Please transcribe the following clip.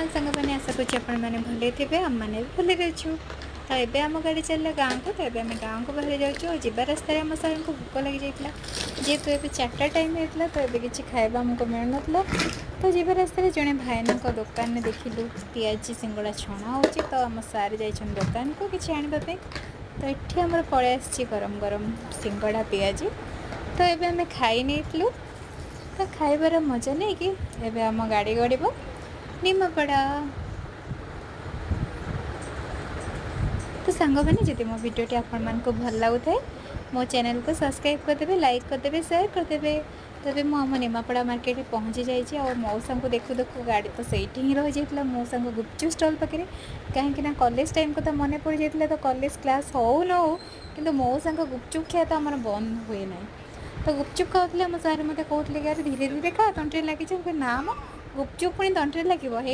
Channel. ସାଙ୍ଗମାନେ, ଆଶା କରୁଛି ଆପଣମାନେ ଭଲରେ ଥିବେ। ଆମମାନେ ବି ଭଲରେ ଅଛୁ। ତ ଏବେ ଆମ ଗାଡ଼ି ଚାଲିଲା ଗାଁକୁ। ତ ଏବେ ଆମେ ଗାଁକୁ ବାହାରି ଯାଉଛୁ ଆଉ ଯିବା ରାସ୍ତାରେ ଆମ ସାର୍ଙ୍କୁ ଭୋକ ଲାଗିଯାଇଥିଲା। ଯେହେତୁ ଏବେ 4ଟା ଟାଇମ୍ ହେଇଥିଲା, ତ ଏବେ କିଛି ଖାଇବା ଆମକୁ ମିଳୁନଥିଲା। ତ ଯିବା ରାସ୍ତାରେ ଜଣେ ଭାଇନାଙ୍କ ଦୋକାନରେ ଦେଖିଲୁ ପିଆଜି ସିଙ୍ଗଡ଼ା ଛଣା ହେଉଛି। ତ ଆମ ସାର୍ ଯାଇଛନ୍ତି ଦୋକାନକୁ କିଛି ଆଣିବା ପାଇଁ। ତ ଏଠି ଆମର ପଳେଇ ଆସିଛି ଗରମ ଗରମ ସିଙ୍ଗଡ଼ା ପିଆଜି। ତ ଏବେ ଆମେ ଖାଇ ନେଇଥିଲୁ। ତ ଖାଇବାର ମଜା ନେଇକି ଏବେ ଆମ ଗାଡ଼ି ଗଡ଼ିବ ନିମାପଡ଼ା। ତ ସାଙ୍ଗମାନେ, ଯଦି ମୋ ଭିଡ଼ିଓଟି ଆପଣମାନଙ୍କୁ ଭଲ ଲାଗୁଥାଏ, ମୋ ଚ୍ୟାନେଲକୁ ସବସ୍କ୍ରାଇବ୍ କରିଦେବେ, ଲାଇକ୍ କରିଦେବେ, ସେୟାର କରିଦେବେ। ତ ଏବେ ମୁଁ ଆମ ନିମାପଡ଼ା ମାର୍କେଟରେ ପହଞ୍ଚି ଯାଇଛି ଆଉ ମଉସାଙ୍କୁ ଦେଖୁ ଦେଖୁ ଗାଡ଼ି ତ ସେଇଠି ହିଁ ରହିଯାଇଥିଲା ମଉସାଙ୍କ ଗୁପଚୁପ୍ ଷ୍ଟଲ୍ ପାଖରେ। କାହିଁକି ନା କଲେଜ ଟାଇମ୍ କଥା ମନେ ପଡ଼ିଯାଇଥିଲା। ତ କଲେଜ କ୍ଲାସ୍ ହଉ ନ ହଉ, କିନ୍ତୁ ମଉସାଙ୍କ ଗୁପଚୁପ୍ ଖିଆ ତ ଆମର ବନ୍ଦ ହୁଏ ନାହିଁ। ତ ଗୁପଚୁପ୍ ଖାଉଥିଲେ, ଆମ ସାର୍ ମୋତେ କହୁଥିଲେ କି ଆରେ, ଧୀରେ ଧୀରେ ଖା, ତଣ୍ଟିରେ ଲାଗିଯିବ। ମୁଁ କହିଲି, ନା ମ, ଗୁପଚୁପ୍ ପୁଣି ତଣ୍ଟିରେ ଲାଗିବ ହେଇ।